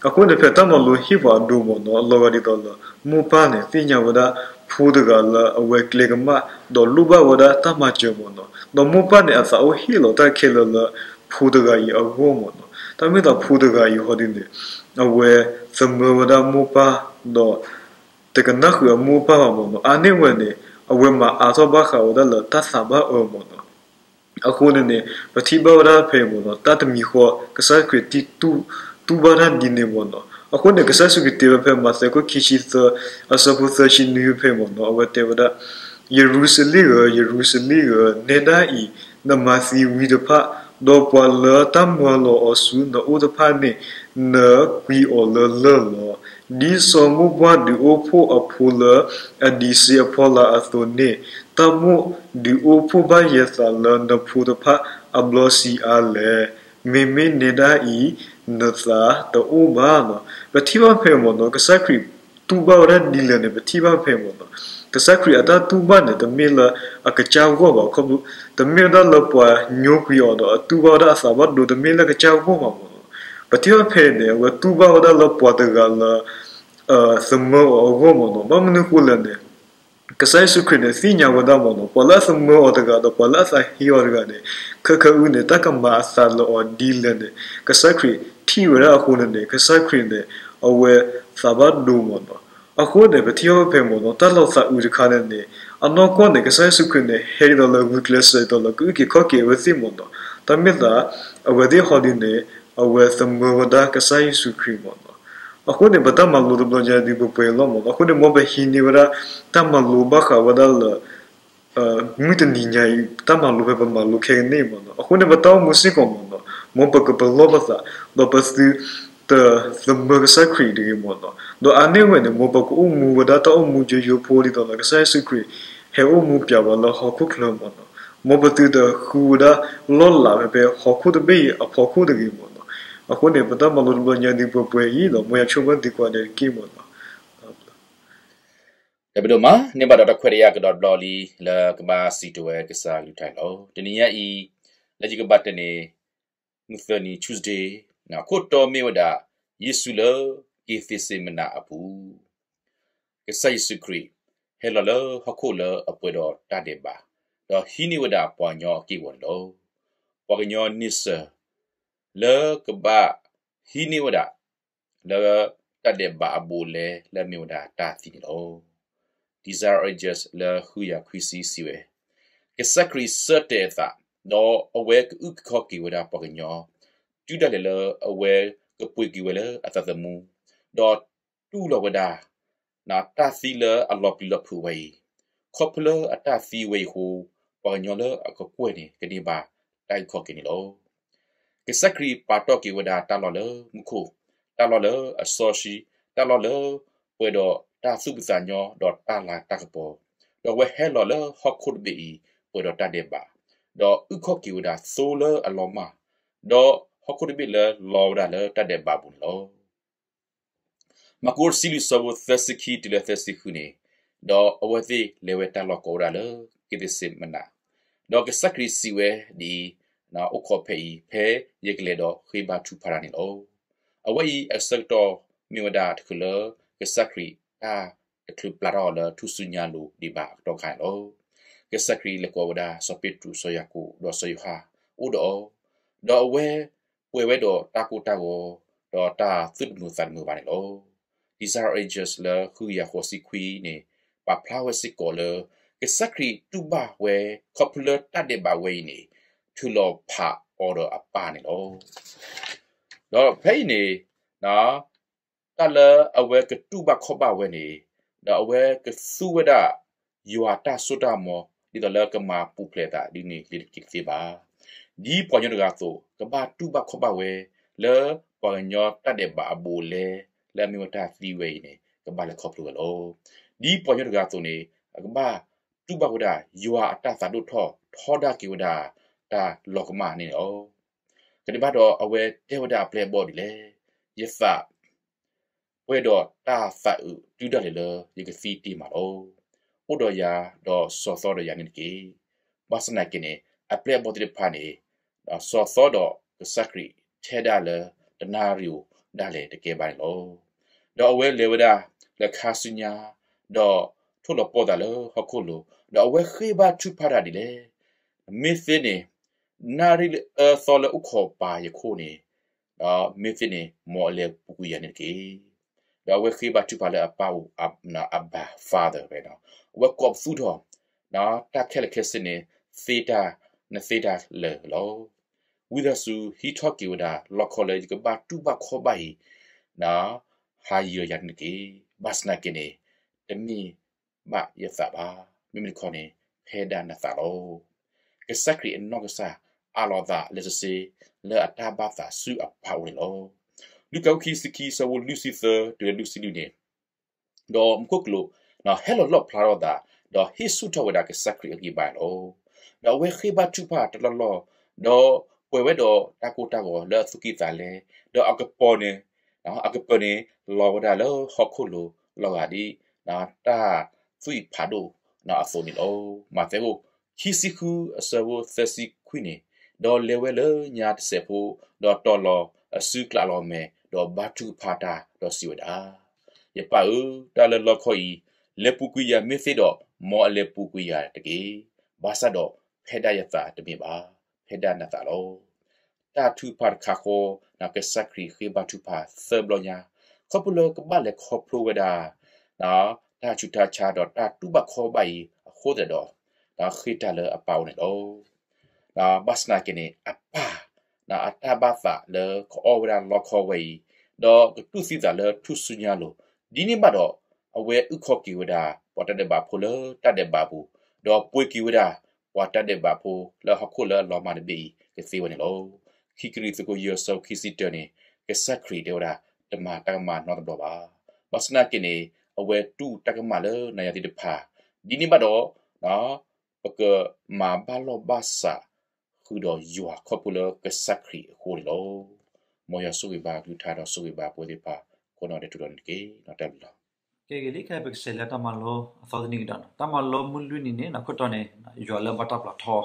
အဃိန့ၣ် ဖဲတၢ်မၤလိဟ့ၣ်ပှၤအဒိမ့ၢ်နီၤ အလီၤဂာ်ဒ်သိးလၢ မိၢ်ပၢ်န့ၣ် သ့ၣ်ညါဝဲဒၣ် ဖိတဂၤလၢအဝဲကျဲကမၣ် ဒီးလိၣ်ဘၣ်ဝဲဒၣ်တၢ်မၤစၢၤမ့ၢ်နီၤ. ဒီးမိၢ်ပၢ်န့ၣ် အသးအိၣ်ဟ့ၣ်လီၤတၢ်ခဲလၢာ်လၢ ဖိတဂၤအံၤအဂီၢ်မ့ၢ်နီၤ. တၢ်မ့ၢ်သးဖိတဂၤအံၤဟီဒ်န့ၣ် အဝဲသမၢဝဲဒၣ်မိၢ်ပၢ် ဒီး တကနၣ်ဃုာ်အမိၢ်အပၢ်ဘၣ်မ့ၢ်နီၤ. အါန့ၢ်ဝဲန့ၣ် အဝဲမၤအါထီၣ်ဘၣ်ဃးဝဲဒၣ်လၢတၢ်သးဘၣ်အၢမ့ၢ်နီၤ. အဃိန့ၣ်န့ၣ် ပထံၣ်ဘၣ်ဝဲဒၣ်ဖဲမ့ၢ်နီၤ တၢ်တမံၤဃီ ကစၢ်ယ့ၣ်ၡူးခရံာ်တံၢ်တူၢ်ဘၣ်တၢ်ဒ်န့ၣ်မ့ၢ်နီၤ. အဃိန့ၣ် ကစၢ်ယ့ၣ်ၡူးခရံာ်တဲဝဲဖဲမးသဲခိၣ်ခံဆံသၢ အဆၢဖိသၢဆံနွံဖဲမ့ၢ်နီၤ အဝဲတဲဝဲဒၣ် ယရူၤၡလ့ၣ်ဧၢ, ယရူၤၡလ့ၣ်ဧၢ, နဲဒၣ်အံၤ နမၤသံဝံတဖၣ်, ဒီးပှၤလၢတၢ်မၢလီၤအီၤဆူနအိၣ်တဖၣ်န့ၣ် နကွံာ်အီၤလၢလၢၢ်လီၤ. ဒ်စီၤမိၢ်ပှၢ်ဒုးအိၣ်ဖှိၣ်အဖိလၢအဒံးစ့အဖီလာ်အသိးန့ၣ်, တၢ်မိၣ်ဒုးအိၣ်ဖှိၣ်ဘၣ်ယဲသးလၢနဖိတဖၣ်အဘျီဆံးအါလဲၣ်. မ့မ့ၢ်နဲဒၣ်အံၤ နသးတအိၣ်ဘၣ်လီၤ. ပထံၣ်ဘၣ်ဖဲမ့ၢ်နီၤ ကစၢ်ခရံာ်တူၢ်ဘၣ်ဝဲဒၣ်ဒ်လဲၣ်န့ၣ် ပထံၣ်ဘၣ်ဖဲမ့ၢ်နီၤ ကစၢ်ခရံာ်အတၢ်တူၢ်ဘၣ်န့ၣ် တမ့ၢ်လၢအကစၢ်ဂီၢ်ဘၣ် ခီဖျိ တမ့ၢ်ဝဲဒၣ်လၢပှၤညိကွံာ်အီၤဒီးအတူၢ်ဘၣ်ဝဲဒၣ်အသးဘၣ်ဒိ တမ့ၢ်လၢကစၢ်ဂီၢ်ဘၣ်မ့ၢ်နီၤ. ပထံၣ်ဘၣ်ဖဲန့ၣ် အဝဲတူၢ်ဘၣ်ဝဲဒၣ်လၢပှၤတဂၤလၢ သမၢအီၤအဂီၢ်မ့ၢ်နီၤ. ဘၣ်မနုၤအဃိလဲၣ်န့ၣ် ကစၢ်ယ့ၣ်ၡူးခရံာ်န့ၣ် သ့ၣ်ညါဝဲဒၣ်မ့ၢ်နီၤ, ပှၤလၢအသမၢအီၤတဂၤ ဒီးပှၤလၢအသးဟ့အီၤတဂၤန့ၣ် ခဲခါအံၤန့ၣ် တၢ်ကမၤအသးလၢအီၤဒ်လဲၣ်န့ၣ် ကစၢ်ခရံာ်ထံၣ်ဝဲဒၣ်အဃိန့ၣ်န့ၣ် ကစၢ်ခရံာ်န့ၣ် အဝဲသးဘၣ်ဒိမ့ၢ်နီၤ. အဃိန့ၣ် ပထံၣ်အီၤဖဲမ့ၢ်နီၤ တၢ်လီၤသးအုးတခါန့ၣ်န့ၣ် အနီၢ်ကီၢ်န့ၣ် ကစၢ်ယ့ၣ်ၡူးခရံာ်န့ၣ် ဟဲဒ်သိးလၢဂုာ်ကျဲးစၢးဒ်သိးလၢ ကအုၣ်က့ၤခီၣ်က့ၤအဝဲသ့ၣ်မ့ၢ်နီၤ. တၢ်မ့ၢ်သး အဝဲသ့ၣ်ဟီဒ်န့ၣ် အဝဲသမၢဝဲဒၣ်ကစၢ်ယ့ၣ်ၡူးခရံာ်မ့ၢ်နီၤ. အဃိန့ၣ် ပတၢ်မၤလိတဘျီညါဒ်ပှဲၤပှဲၤလီၤမ့ၢ်နီၤ. အဃိန့ၣ် မ်ပဟံးန့ၢ်ဝဲဒၣ် တၢ်မၤလိဘၣ်ဃးဝဲဒၣ်လၢ မုၢ်တနံၤညါအံၤ တၢ်မၤလိဖဲပမၤလိခဲကနံၣ်အံၤမ့ၢ်နီၤ. အဃိန့ၣ် ပတၢ်အိၣ်မူစ့ၢ်ကီးမ့ၢ်နီၤ မ်ပကပလီၢ်ပသး ဒီးပသုတသမၢကစၢ်ခရံာ်တဂ့ၤမ့ၢ်နီၤ. ဒီးအါန့ၢ်ဝဲန့ၣ် မ်ပကအိၣ်မူဝဲဒၣ်တၢ်အိၣ်မူယိယိဖိဒ်သိးလၢကစၢ်ယ့ၣ်ၡူးခရံာ် ဟဲအိၣ်မူပျဲဝဲလၢဟီၣ်ခိၣ်ချၢမ့ၢ်နီၤ. မ်ပသုတဃုဝဲဒၣ်လီၢ်လၤဖဲဖဲဟီၣ်ခိၣ်တဘ့ၣ်အံၤအဖီခိၣ်တဂ့ၤမ့ၢ်နီၤ. အဃိန့ၣ် ပတၢ်မၤလိတဘျီညါဒ်ပှဲၤပှဲၤအံၤဒီး မ်ယွၤဆိၣ်ဂ့ၤဘၣ်သုကိးဂၤဒဲးတက့ၢ်မ့ၢ်နီၤ. တၢ်ဘျုးဒိၣ်မး န့ၢ်ဘၣ်ဒီးတၢ်ခွဲးတၢ်ယာ်ကဒီးတဘျီလံ လၢကဘၣ်စံးထီၣ်ဝဲကစၢ်အကလုၢ်ကထါန့ၣ်လီၤ. တနံၤညါအံၤ လၢယကဘၣ်တဲန့ၣ် မုၢ်သၢနံၤ Tuesday အခိၣ်တီမ့ၢ်ဝဲဒၣ် ယ့ၣ်ၡူးလၢက့ၤသ့းစ့မနၤအပူၤ ကစၢ်ယ့ၣ်ၡူးခရံာ် ဟဲလီၤလၢဟီၣ်ခိၣ်လၢအပှဲၤဒီးတၢ်ဒဲးဘး ဒီးဟံးန့ၢ်ဝဲဒၣ်ပှၤကညီအက့ၢ်အဂီၤန့ၣ်လီၤ. ပှၤကညီန့ဆၢၣ် လၢကဘၣ်ဟံးန့ၢ်ဝဲဒၣ် လၢတၢ်ဒဲးဘးအဘူးအလဲလၢအမ့ၢ်ဝဲဒၣ်တၢ်သံန့ၣ်လီၤ. Desire Rogers လၢဃုကယၤခွံဆံစံးဝဲ, ကစၢ်ခရံာ်ဆၢတဲာ်အသး, ဒီးအဝဲကအုၣ်က့ၤခီၣ်က့ၤဝဲဒၣ်ပှၤကညီ, တုၤဒၣ်လဲာ်လၢအဝဲကပှ့ၤက့ၤဝဲလၢအသးသမူ, ဒီးတူၢ်လိာ်ဝဲဒၣ် တၢ်သံလၢအလီၤပျံၤလီၤဖုးဝဲအံၤ, ခီဖျိလၢအတၢ်သံဝဲအံၤအဃိ, ပှၤကညီလၢအကကွဲၢ်န့ၣ် ကန့ၢ်ဘၣ်တၢ်အုၣ်က့ၤခီၣ်က့ၤန့ၣ်လီၤ. ကစၢ်ခရံာ်ပာ်တီၢ်က့ၤဝဲဒၣ်တၢ်လီၢ်လၢမူခိၣ်, တၢ်လီၢ်လၢအစီဆှံ, တၢ်လီၢ်လၢပှဲၤဒီးတၢ်သူၣ်ဖှံသးညီ ဒီးတၢ်လၤတၢ်ကပီၤ, ဒီးအဝဲဟဲလီၤလၢဟီၣ်ခိၣ်တဘ့ၣ်အံၤ ပှဲၤဒီးတၢ်ဒဲးဘး, ဒီးအုၣ်က့ၤခီၣ်က့ၤဝဲဒၣ်သိလၢအလီၤမၢ်, ဒီးဟီၣ်ခိၣ်တဘ့ၣ်လၢလီၤဝဲဒၣ်လၢတၢ်ဒဲးဘးအပူၤန့ၣ်လီၤ. မၢ်ကူးတဆံလွံၢ် ဆၢဖိသၢဆံခံတုၤလၢသၢဆံဃုန့ၣ်, ဒီးအဝဲသ့ၣ်လဲၤဝဲတၢ်လီၢ်ကိးဝဲဒၣ်လၢက့ၤသ့းစ့မနၤ, ဒီးကစၢ်ခရံာ်စံးဝဲဒ်အံၤ, အိၣ်ခိးဖဲအံၤ ဖဲယကလဲၤဒီးဃ့ဘါထုကဖၣ်တၢ်န့ၣ်လီၤ. အဝဲအံၤအဆၢကတီၢ်မ့ၢ်ဝဲဒၣ်တချုးလၢကစၢ်ခရံာ်တၢ်တချုးပျၢ်ထီၣ်အီၤလၢ ထူၣ်စုညါလိၤဒံးဘၣ်အကတီၢ်ခါန့ၣ်လီၤ. ကစၢ်ခရံာ်လဲၤကိးဝဲဒၣ်စီၤပ့းတရူး စီၤယၤကိာ် ဒီးစီၤယိၤဟၣ် အိၣ်ဒီးအီၤ, ဒီးအဝဲပှဲၤဝဲဒီးတၢ်ကိၢ်တၢ်ဂီၤ ဒီးတၢ်သူၣ်တမုာ်သးတမုာ်ဘၣ်န့ၣ်လီၤ. Desire Rogers လၢဃုကယၤဃိးဆံခွံန့ၣ် ပာ်ဖျါဝဲစ့ၢ်ကီးလၢ ကစၢ်ခရံာ်တူၢ်ဘၣ်ဝဲ ခီဖျိလၢတၢ်ဒဲးဘးဝဲအံၤန့ၣ် ထုးလီၤဖးအီၤဒီးအပၢ်န့ၣ်လီၤ. ဒီးဖဲအံၤန့ၣ် တၢ်လၢအဝဲကတူၢ်ဘၣ်ခီၣ်ဘၣ်ဝဲန့ၣ်, ဒီးအဝဲကသူဝဲဒၣ် ယွၤတၢ်စိတၢ်ကမီၤ ဒ်သိးလၢကမၤပူၤဖျဲးအသးဒ်န့ၣ်လၢတက့ၢ်တသ့ဘၣ်. ဒ်ပှၤကညီတဂၤအသိး ကဘၣ်တူၢ်ဘၣ်ခီၣ်ဘၣ်ဝဲ လၢပှၤကညီတၢ်ဒဲးဘးအဘူးအလဲ လၢအမ့ၢ်ဝဲတၢ်သံဝဲအံၤန့ၣ် ကဘၣ်လဲၤခီဖျိဝဲလီၤ. ဒ်ပှၤကညီတဂၤအသိးန့ၣ် အကဘၣ်တူၢ်ဘၣ်ဝဲဒၣ် ယွၤအတၢ်သးဒိၣ်ထီၣ် ထီဒါက့ၤဝဲဒၣ် တၢ်လီၤကမၣ်န့ၣ်လီၤ. ကဒံးဘၣ်ဒီးအဝဲတဲဝဲဒၣ်အပျဲၢ်အဘီၣ်ဒ်လဲၣ်, ယသး ပှဲၤဒီးတၢ်သးအုးတုၤဒၣ်လဲာ်လၢယကသံတ့ၢ်မးလီၤ. အိၣ်ဒီးယၤဒီးဆီၣ်သီဒီးယၤန့ၣ်တက့ၢ်. ဘၣ်ဆၣ်သနာ်က့န့ၣ် အပျဲၢ်အဘီၣ်သ့ၣ်တဖၣ်န့ၣ် ဒီးဆီၣ်သီဒီးကစၢ်ခရံာ်ထဲဒၣ်လၢတနၣ်ရံၣ်ဧိၤဒၣ်လဲာ်တကဲဘၣ်န့ၣ်လီၤ. ဒီးအဝဲလဲၤဝဲဒၣ်လၢခါဆူညါ ဒီးထိၣ်လီၤပှီၢ်သးလၢဟီၣ်ခိၣ်လိၤ, ဒီးအဝဲဃ့ဘါထုကဖၣ်တၢ်ဒ်လဲၣ်, မ့ၢ်သ့န့ၣ် နၣ်ရံၣ်လၢအၢသီလၢအိၣ်ခိးပၢ်ယခိၣ်န့ၣ် ဒီးမ့ၢ်သ့န့ၣ် မ်အလဲၤပူၤကွံာ်ယၤန့ၣ်တက့ၢ်. ဒီးအဝဲဃ့ဘါထုကဖၣ်လၢအပၢ်အိၣ်, Abba Father ဖဲ, အဝဲကိးပသူထီၣ် တၢ်ခဲလၢာ်ခဲဆ့န့ၣ် သ့တၢ်, နသ့တၢ်လၢာ်လီၤ. ဝံသးစူၤဟံးထီၣ်က့ၤဝဲဒၣ် လီၢ်ခီလၢယကဘၣ်တူၢ်ဘၣ်ခီၣ်ဘၣ်အံၤ ဟးယံၤယၤန့ၣ်တက့ၢ်. ဘၣ်ဆၣ်သနာ်က့န့ၣ် တမ့ၢ်ဘၣ်ယသးဘၣ်. မ့မ့ၢ်တခီန့ၣ် ဖဲဒၣ်နသးလီၤ. ကစၢ်ခရံာ်အနီၢ်ကစၢ် အးလီၤအသးလၢစ့စ့ လၢအတၢ်ဘၣ်သးဆူအပၢ်အအိၣ်န့ၣ်လီၤ. လူၤကၣ်အဆၢဒိၣ်ခံဆံခံ အဆၢဖိလွံၢ်ဆံသၢ တုၤလၢလွံၢ်ဆံလွံၢ်န့ၣ်, ဒီးမူခိၣ်ကလူး ဟဲလီၤလီၣ်ဖျါထီၣ်အသး, ဒီးဟ့ၣ်ဆူၣ်ထီၣ်ဝဲဒၣ်ကစၢ်ခရံာ်အဂံၢ်အဘါန့ၣ်လီၤ. ဒီးအဝဲဃ့ဘါထုကဖၣ်တလီၢ်လီၢ်, ဒီးပှဲၤဝဲဒီးတၢ်ကိၢ်တၢ်ဂီၤလၢအသူၣ်ကံၢ်သးလဲ, ဒီးအကပီၤန့ၣ်, အကပၢၤန့ၣ် လီၤဝဲဒၣ်လၢဟီၣ်ခိၣ်လိၤလီၤဂာ်ဒ် တၢ်သွံၣ်ဖးဒိၣ်အသိးန့ၣ်လီၤ. မးသဲအဆၢဒိၣ်ခံဆံဃု အဆၢဖိသၢဆံခွံန့ၣ်, ဒီးလဲၤဝဲလၢညါတစဲးဖိ, ဒီးတီၤလီၤအစုကျးလီၤအမဲာ်, ဒီးဘါထုကဖၣ်တၢ်ဒီးစံးဝဲဒၣ်, ယပၢ်ဧၢ, တၢ်လၢလီခီအံၤ လဲၤပူၤကွံာ်ယၤမ့ၢ်သ့ဒီး, မ်အလဲၤပူၤကွံာ်ယၤတက့ၢ်. ဘၣ်ဆၣ်ဒီးဖဲဒၣ်ယသးတမ့ၢ်ဘၣ်, ဖဲဒၣ်နသးလီၤ. တၢ်ထုကဖၣ်တခါဃီ, ကစၢ်ခရံာ်ဃ့ဘါထုကဖၣ်သၢဘျီညါ, ခီဖျိလၢကဘၣ်လဲၤခီဖျိဝဲဒၣ် တၢ်ဆူးတၢ်ဆါဒီးတၢ်တူၢ်ဘၣ်ခီဘၣ်အံၤအဃိသတးဒီး, ဒီးဃ့တၢ်လၢအပၢ်အအိၣ်န့ၣ်လီၤ. ဘၣ်ဆၣ်သနာ်က့န့ၣ် အပၢ် အတၢ်ဘၣ်သးလၢကအီၣ်ဝဲဒၣ်လီခီဝဲအံၤ, ဒီးကတူၢ်သံသးလၢထူၣ်စုညါအလိၤ, ဒ်န့ၣ်ဘၣ်ဒီး အဝဲအုၣ်ခီၣ်က့ၤဝဲဒၣ် ပှၤတၢ်ဒဲးဘးဖိလၢတၢ်ဒဲးဘးအပူၤ, ဒီးပှ့ၤက့ၤဝဲဒၣ် ပှၤတၢ်ဒဲးဘးဖိလၢဟီၣ်ခိၣ်လၢအလီၤမၢ်တဘ့ၣ်အံၤ ကသ့ဝဲန့ၣ်လီၤ. ခံကရံၣ်သူး ခိၣ်ယဲၢ် ဆၢဖိခံဆံတၢန့ၣ်, ကစၢ်ခရံာ်တဲဝဲဒၣ် တမၤတၢ်ကမၣ်နီတဘျီဘၣ်. ဘၣ်ဆၣ်သနာ်က့န့ၣ် အဝဲတူၢ်တၢ်ကမၣ်လၢနၤယၤသ့ၣ်တဖၣ်, ဒ်န့ၣ်ဘၣ်ဒီး ပကမၤဘၣ်လီၢ်ဘၣ်စး ဃုာ်ဒီးယွၤခီဖျိလၢကစၢ်ခရံာ်အဃိန့ၣ်လီၤ. မ်ယွၤဆိၣ်ဂ့ၤဘၣ်အကလုၢ်ကထါဒီးဆိၣ်ဂ့ၤဘၣ်ပဝဲသ့ၣ်တဖၣ် ကိးနီၢ်ဒဲးထူးဒီးန့ၣ်တက့ၢ်. တၢ်ဘျုးလီၤ. ကဲဂ့ၤလံ ခဲအံၤပကစးလဲၤတၢ်မၤလိအသီတနံၤကဒီးနီၤ. တၢ်မၤလိမုၢ်လွံၢ်နံၤန့ၣ် ခိၣ်တီန့ၣ် ယွၤလၢအဘၣ်တၢ်ပျၢ်ထီ,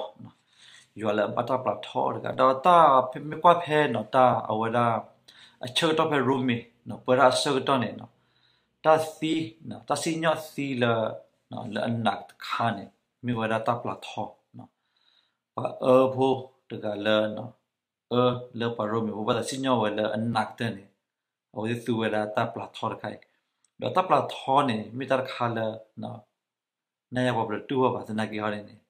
ယွၤလၢအဘၣ်တၢ်ပျၢ်ထီတဂၤ, ဒီးတၢ်မ့ၢ်ကွၢ်ဖဲနီၤ တၢ်အဝဲဒၣ် အဆၢကတီၢ်ဖဲရိမ့ၤ ပဝဲဒၣ်အဆၢကတီၢ်န့ၣ် တၢ်သံ တၢ်စံၣ်ညီၣ်သံလၢ လၢအနာ်တခါန့ၣ် မ့ၢ်ဝဲဒၣ်တၢ်ပျၢ်ထီ ပှၤအၢဖိတဂၤလၢ အၢလၢပှၤရိမ့ၤဖိ ဘၣ်သးစံၣ်ညီၣ်ဝဲလၢအနာ်ကတၢၢ်န့ၣ် အဝဲသ့ၣ်သူဝဲဒၣ်တၢ်ပျၢ်ထီတခါအံၤ, ဒီးတၢ်ပျၢ်ထီန့ၣ် မ့ၢ်တၢ်တခါလၢ နၤယၤပှၤပတတူၢ်ဘၣ်ဘၣ်သနာ်က့ဟီန့ၣ်န့ၣ်,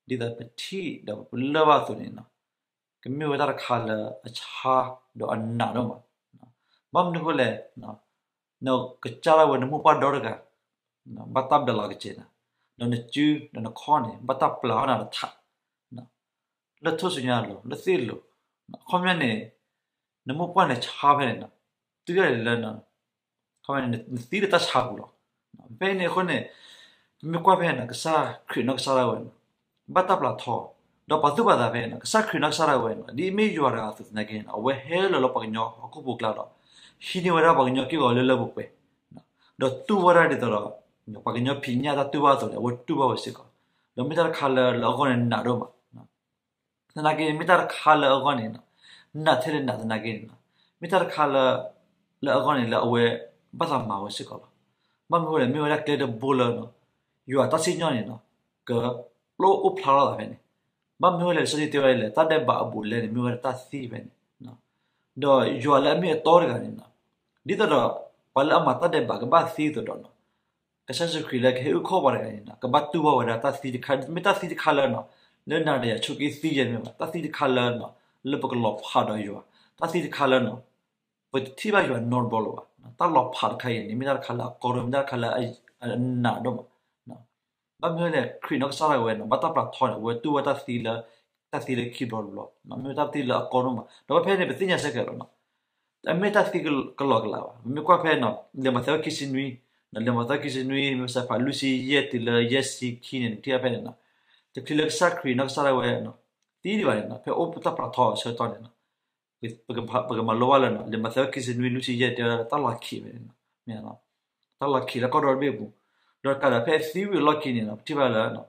ဒ်သိးပထံၣ်ဒီးပလၢၢ်ဘၣ်အသိးန့ၣ် ကမ့ၢ်ဝဲတၢ်တခါလၢအဆါဒီးအနာ်ဒိၣ်မး, ဘၣ်မနုၤအဃိလဲၣ်, နကစၢ်ဒၣ်ဝဲနမိၢ်ပှၢ်ဒီတဂၤ ဘၣ်တၢ်ဘျးလီၤကစဲးနၤ, ဒီးနစုဒီးနခီၣ်န့ၣ် ဘၣ်တၢ်ပျၢ်ထီနၤတထး, လၢထူၣ်စုညါအလိၤ လၢသ့ၣ်အလိၤ, အခီပညီန့ၣ် နမိၢ်ပှၢ်န့ၣ်ဆါဖဲန့ၣ်နီၤ, တုၤဒၣ်လဲာ်လၢ နသံလၢတၢ်ဆါပူၤလီၤ. ဖဲအံၤန့ၣ်အဃိန့ၣ် ပမ့ၢ်ကွၢ်ဖဲန့ၣ် ကစၢ်ခရံာ်နီၢ်ကစၢ်ဒၣ်ဝဲန့ၣ် ဘၣ်တၢ်ပျၢ်ထီ, ဒီးပှၤသူၣ်ပှၤသးဖဲန့ၣ် ကစၢ်ခရံာ်နီၢ်ကစၢ်ဒၣ်ဝဲန့ၣ် ဒ်အမ့ၢ်ယွၤတဂၤအသိးသနာ်က့န့ၣ် အဝဲဟဲလီၤလၢပှၤကညီဟီၣ်ခိၣ်ဖိအကျါဒီး ဟံးန့ၢ်ဝဲဒၣ်ပှၤကညီက့ၢ်ဂီၤလၢလၢပှဲၤပှဲၤ, ဒီးတူၢ်ဝဲဒၣ်ဒ်သိးဒီး ပှၤကညီဖံးညၣ်တၢ်တူၢ်ဘၣ်အသိးန့ၣ် အဝဲတူၢ်ဘၣ်ဝဲစ့ၢ်ကီး, ဒီးမ့ၢ်တၢ်တခါလၢလၢအဂီၢ်န့ၣ်နာ်ဒိၣ်မး သနာ်က့န့ၣ် မ့ၢ်တၢ်တခါလၢအဂီၢ်န့ၣ် နာ်ထဲလဲၣ်နာ်သနာ်က့န့ၣ် မ့ၢ်တၢ်တခါလၢ လၢအဂီၢ်န့ၣ်လၢအဝဲဘၣ်သးမၤဝဲစ့ၢ်ကီးလီၤ. ဘၣ်မနုၤအဃိလဲၣ် မ့ၢ်ဝဲဒၣ်ကျဲတဘိလၢ ယွၤတၢ်စံၣ်ညီၣ်န့ၣ် ကပျိအိၣ်ဖျါထီၣ်သးဖဲန့ၣ်, ဘၣ်မနုၤအဃိလဲၣ် လံာ်စီဆှံတဲဝဲဒ်လဲၣ် တၢ်ဒဲးဘးအဘူးအလဲန့ၣ် မ့ၢ်ဝဲဒၣ်တၢ်သံဖဲန့ၣ်, ဒီးယွၤလၢအမ့ၢ်အတီတဂၤန့ၣ် ဒ်သိးဒီး ပှၤလၢအမၤတၢ်ဒဲးဘးကဘၣ်သံအသိးဒီး ကစၢ်ယ့ၣ်ၡူးခရံာ်လၢကဟဲအုၣ်ခီၣ်ပှၤတဂၤန့ၣ် ကဘၣ်တူၢ်ဘၣ်ဝဲဒၣ်တၢ်သံတခါ, မ့ၢ်တၢ်သံတခါလၢ လၢနၤဒီးယၤဆိးက့သံယဲၢ်တမ့ၢ်ဘၣ်, တၢ်သံတခါလၢ လၢပကလီၤဖးဒီးယွၤ, တၢ်သံတခါလၢ ပတထံၣ်ဘၣ်ယွၤနီတဘျီလၢၤဘၣ်. တၢ်လီၤဖးတခါအံၤန့ၣ် မ့ၢ်တၢ်တခါလၢအကီဒိၣ်, မ့ၢ်တၢ်တခါလၢအနာ်ဒိၣ်မး ဘၣ်မနုၤလဲၣ် ခရံာ်နီၢ်ကစၢ်ဒၣ်ဝဲန့ၣ် ဘၣ်တၢ်ပျၢ်ထီန့ၣ် အဝဲတူၢ်ဝဲတၢ်သံလၢ တၢ်သံလၢခံဘျီတဘျီ, မ့ၢ်ဝဲတၢ်သံလၢအကီဒိၣ်မး, ဒီးဖဲဖဲန့ၣ် ပသ့ၣ်ညါဆၢက့ၤလီၤ. တမ့ၢ်တၢ်သံကလီၤကလးဘၣ်. မ့ၢ်ကွၢ်ဖဲ လံာ်မးသဲခံဆံနွံ, လံာ်မးသဲခံဆံနွံ မ့ၢ်စးဖးလွံၢ်ဆံယဲၢ်တုၤလၢယဲၢ်ဆံခံန့ၣ် နထံၣ်ဖဲန့ၣ် တချုးလၢကစၢ်ခရံာ်နီၢ်ကစၢ်ဒၣ်ဝဲ သံဒံးဘၣ်န့ၣ် ဖဲအိၣ်တၢ်ပျၢ်ထီအဆၢကတီၢ်န့ၣ် ပကမၤလိဘၣ်လၢ လံာ်မးသဲခံဆံနွံလွံၢ်ဆံယဲၢ်တဲဝဲဒၣ်တၢ်လီၤခံးဖဲန့ၣ်, တၢ်လီၤခံးလၢကီၢ်ဒီတဘ့ၣ်အပူၤ, ဒီးတကးဒီးဖဲသံဝံၤအလီၢ်ခံန့ၣ် ပထံၣ်ဘၣ်လၢ